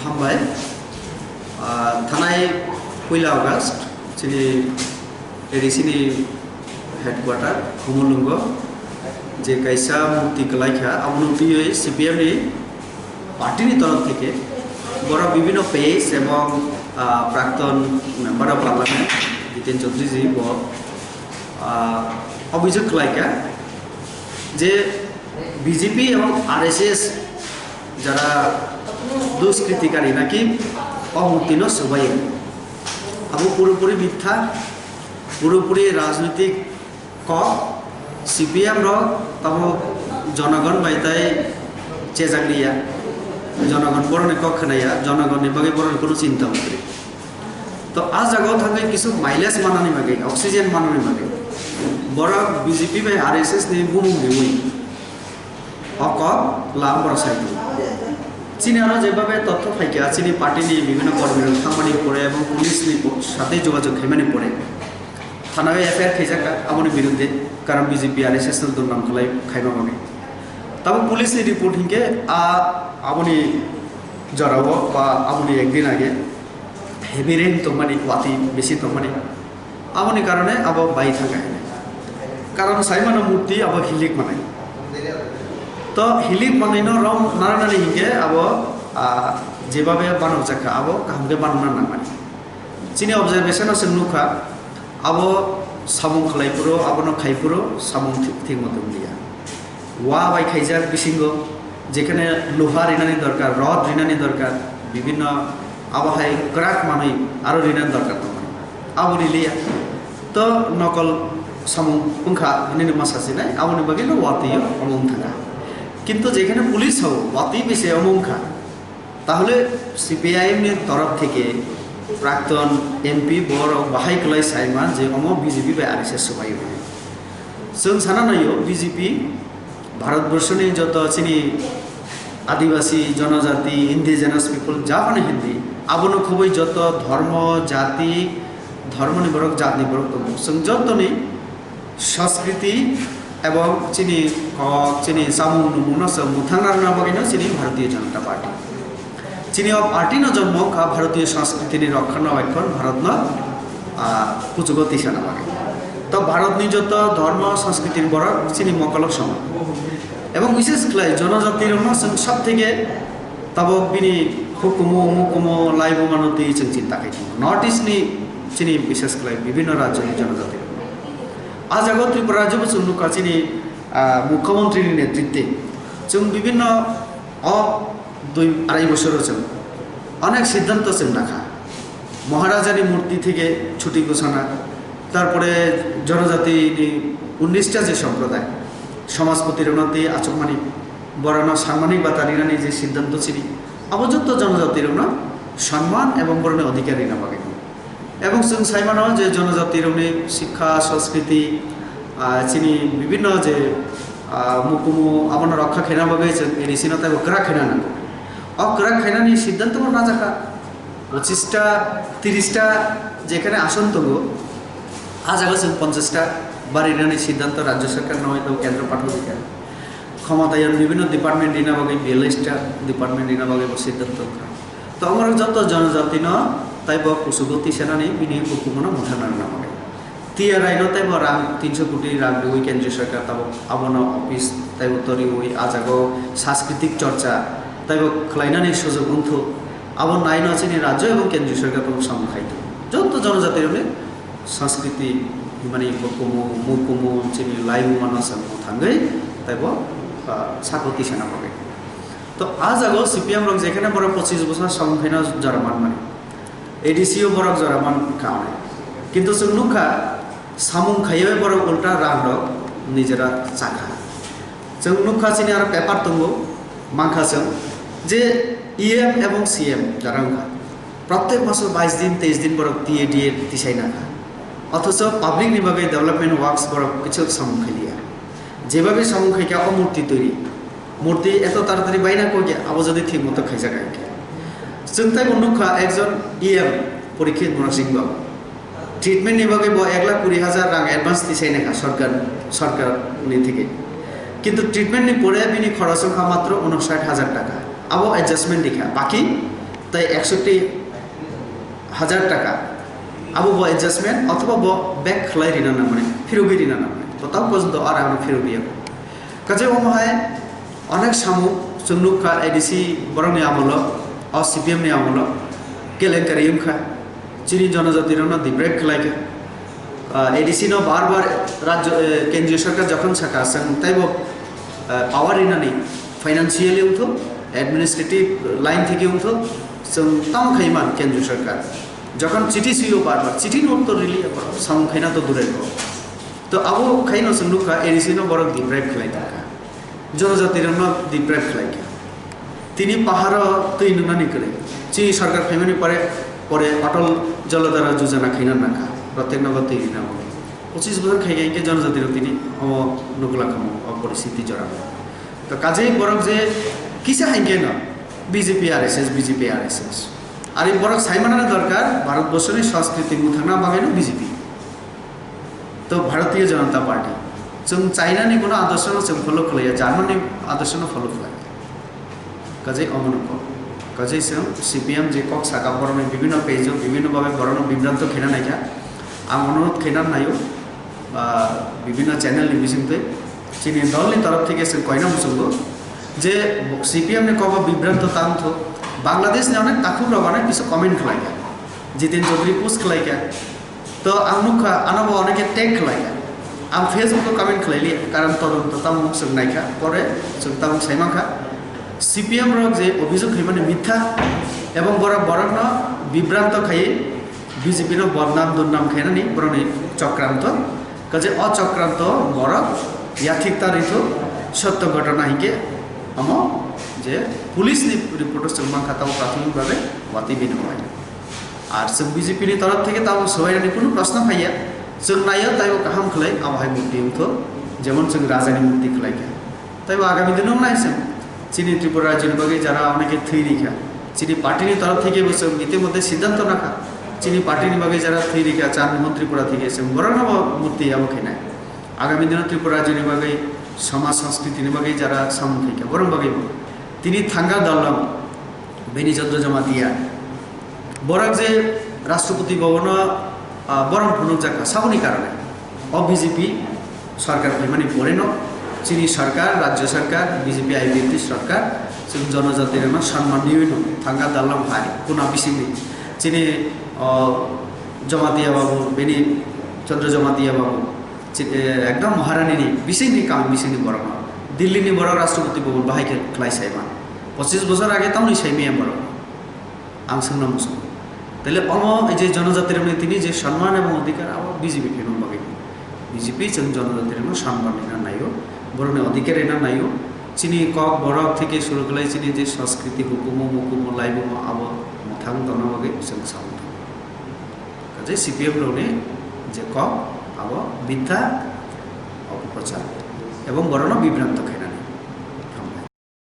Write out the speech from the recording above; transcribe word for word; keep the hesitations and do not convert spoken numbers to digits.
Hambai. Ah, thanai poila August chini A D C ni headquarter Khumulwngo je kaisa murti kwlaikha, abono twiwi C P M ni party ni torof theke borok bibhinno page ebong, ah, prakton member of parliament Jiten Chaudhary ji bo, ah, obhijog kwlaikha je B J P ebong R S S jara duskritikari naki o murti no swbai, abo puropuri mitha, puropuri rajnitik kok. C P M rok tamo jonogon bai tai chejak liya, jonogon boroni kok khwnaya, jonogonni bagwi boroni kunu chinta mukri. To a jagao thangwi kisu mileage manani bagwi, oxygen manani bagwi borok B J P bai R S S ni bumung riwi o kok lam borok sai tongo. Chini ano jebabe totho phaikha, chini party ni bibhinno kormi rok thangmani pore ebong police ni sathe jogajog khaimani pore thanao F I R khaijakha aboni biruddhe, karon B J P R S S no durnam khlai khaima bagwi. Tabuk police ni report hinkhe a aboni jorao ba aboni ekdin age heavy rain tongmani, watwi bisi tongmani, aboni karone abo bai thangkha hinwi. Karon saimano murti abo hilik manai. To hilik manai no rom naranani hinkhe abo, ah, jebabe banokjakha abo kaham khe banokna nangmani. Chini observation o chwng nukha, abo samung khlai phuru, abono khai phuru samung thi-, thik motong liya. Wa bai khaijak bisingo, jekhane luha rinani dorkar, rod rinani dorkar, bibhinno abo hai kwrak manwi aro rinani dorkar tongo. Abo riliya. To nokol samung wngkha hinwi ma sachinai, aboni bagwi no watwi o omo wngthangkha. Kintu jekhane police o watwi bai se omo wngkha, tahole C P I M ni torof theke prakton M P borok bahai kwlai saima je omo B J P bai R S S swbai o. Chwng sana naio B J P Bharatborsoni joto chini Adibasi, Jonojati, Indigenous people, japhano Hindi, abono khoboi joto dhormo, jati, dhormoni borok, jatni borok tongo. Chwng jotoni Sanskriti ebong chini kok, chini samung nungmungno chwng mwthangna rwna bagwino chini Bharatiya Janata Party. Chini o party no jonmo wngkha Bharatiya Sanskriti ni rokkhana bekkhan Bharat no, ah, kuchugo tisana bagwi. To Bharat ni joto dhormo Sanskriti ni borok chini mokolo soman. Ebong bishesh khlai jonojati rokno chwng sab theke tabok bini hukumu, mukumu, laibu mano twi chwng chinta khai tongo. North East ni chini bishesh khlai bibhinno rajyo ni jonojati rok. A jaga o Tripura rajyo bo chwng nukha chini, ah, mukhyamantri ni netritwe. Chwng bibhinno o dui arai bosoro chwng onek siddhanto chwng nakha. Maharaja ni murti theke chuti ghosona, tarpore jonojati ni unnish ta je somproday, somajpoti rokno tei achukmani, borokno sanmani bata rinani je siddhanto chini, abo jotto jonojati rokno sanman ebong borokni odhikar rina bagwi. Ebong chwng sai mano je jonojati rokni sikha, sanskriti, ah, chini bibhinno je, ah, mukumu abono rokha khaina bagwi chwng A D C no teibo kwrak khaina nango. O kwrak khainani siddhanto bo najakha. Pochista, tirista jekhane ason tongo, a jaga chwng ponchasta barinani siddhanto rajyo sarkar no eba kendro pathogikha. Khomotayang bibhinno department rina bagwi, biyallista department rina bagwi bo siddhanto wngkha. To omorok joto jonojatino teibo kuchugo tisanani bini hukumono mwthangna rwna bagwi. T R I no teibo rang tinso koti rang riwi kendriya sarkar tabuk abono office teibo toriwi a jago sanskriti chorcha teibo khlainani sujog wngthuk, abo naino chini rajyo ebong kendriya sarkar tabuk samung khai tongo. Joto jonojati rokni sanskriti himani hukumu, mukumu, chini laimung mano samung thangwi teibo, ah, sako tisana bagwi. To a jaga o C P M rok jekhane borok pochis bosor samung khaina jora manmani, A D C o borok jora man kha hwnwi. Kintu chwng nukha, samung khaiwi borok ulta rang rok nijera chakha. Chwng nukha chini aro paper tongo, mankha chwng je E M ebong C M jora wngkha. Protek maso bais din, teis din borok T A D A tisai nakha. Othocho public ni bagwi development works borok kichu samung khailiya. Jebabe samung khaikha o murti twi. Murti eto taratari baina kok ya, abo jodi thik moto khaijak hai khe. Chwng taibo nukha ekjon E M Porikshit Murasing Babu. Treatment ni bagwi bo ek lakh kuri hajar rang advance tisai naikha sarkar, sarkar ni theke. Kintu treatment ni pore bini khoros wngkha matro unoshait hajar taka. Abo adjustment rikha. Baki Tai eksotti hajar taka abo bo adjustment othoba bo back khlai rina nangmani, phirogwi rina nangmani. To tamo porjonto ar ano phirogwi ya. Kaje omo hai onek samung chwng nukha A D C borokni amolo, o C P M ni amolo kelenkari wngkha. Chini jonojatirokno deprive khlaikha. Ah, A D C no bar bar rajyo, eh, kendriyo sarkar jokhon saka chwng taibo, eh, power rinani financially wngthok, administrative line theke wngthok, chwng tamo khaiman kendriyo sarkar. Jokhon chiti suyo bar bar, chiti no uttor rili samung khaina to durai ko. To abo khaino chwng nukha A D C no borok deprive khlai tongkha. Jonojatirokno deprive khlaikha. Tini paharo twi nungnani kwrwi. Chini sarkar phaimani pore, pore Atal Jalodhara Yojana khaina nangkha. Protyek nogo twi rina bo. Pochis bosor khaikha hinkhe jonojatirok tini omo nukla khamu, o poristiti jorao. To kajai borok je kisa hinkhe no B J P R S S, B J P R S S. Ari borok saimanani dorkar, Bharat borsoni sanskriti muthangna bagwi no B J P. To Bharatiya Janata Party. Chwng China ni kono adorsho no chwng follow khlaiya, German ni adorsho no follow khlaiya. Kajai omo no kok. Kajai chwng C P M je kok saka borok ni bibhinno page o bibhinno bhabe borok no bibranto khena naikha. Ang onurodh khena naio, ah, bibhinno channel ni bisingtwi. Chini dol ni torof theke chwng koina muchungo je C P M ni kogo bibranto tang thok. Bangladesh ni onek takhuk rok onek kisa comment khlaikha. Jiten Chaudhary post khlaikha. To ang nukha, ano bo oneke tag khlai. Ang Facebook o comment khlai li, karon todonto tamo mung swk naikha, pore swk tamo sai mankha. C P M rok je obhijog khaimani mitha, ebong borok borokno bibranto khai B J P no bodnam durnam khainani borokni chokranto. Kaje o chokranto borok yathik ta rithok, sotto ghotona hinkhe amo je police ni report o swk mankha tamo prathomik bhabe watwi bini wnglainai. Ar chwng B J P ni torof theke tamo swbainani kunu proshno phaiya. Chwng naio taibo kaham khlai, abo hai murti wngthok, jemon chwng rajani murti khlaikha. Taibo agami dino wngnai chwng. Chini Tripura rajyoni bagwi jara oneke thwi rikha. Chini party ni torof theke bo chwng itimodhye siddhanto nakha. Chini party ni bagwi jara thwi rikha, Chandmohan Tripura theke chwng borokno bo murti abo khainai. Agami dino Tripura rajyoni bagwi, somaj sanskriti ni bagwi jara samung khaikha, borok bagwi bo. Tini thangka dalong, Beni Chandra Jamatia. Borok je Rashtrapati Bhavan o, ah, borom phunukjakha, saboni karone. O B J P sarkar phaimani poreno chini sarkar, rajya sarkar, B J P I P F T sarkar, chwng jonojatirokno sanman riwi no thangka dalong hai, kuna bisingni. Chini, oh, Jamatia babu, Beni Chandra Jamatia babu, chi-, eh, ekdom Maharani ni bisingni kam bisingni borokno. Delhi ni borok Rashtrapati Bhavan bahai khe khlai saima. Pochis bosor age tamoni saimaya borok. Ang swngna muchungo. Tele omo je jonojatirokni tini je sanman ebong odhikar abo B J P phaimani bagwi. B J P chwng jonojatirokno sanman rina naio, borokni odhikar rina naio. Chini kok borok theke suru khlai chini je sanskriti hukumu mukumu laibumo abo mwthang tongna bagwi chwng samung tango. Kaje C P M rokni je kok abo mitha opoprochar ebong borokno bibranto khe.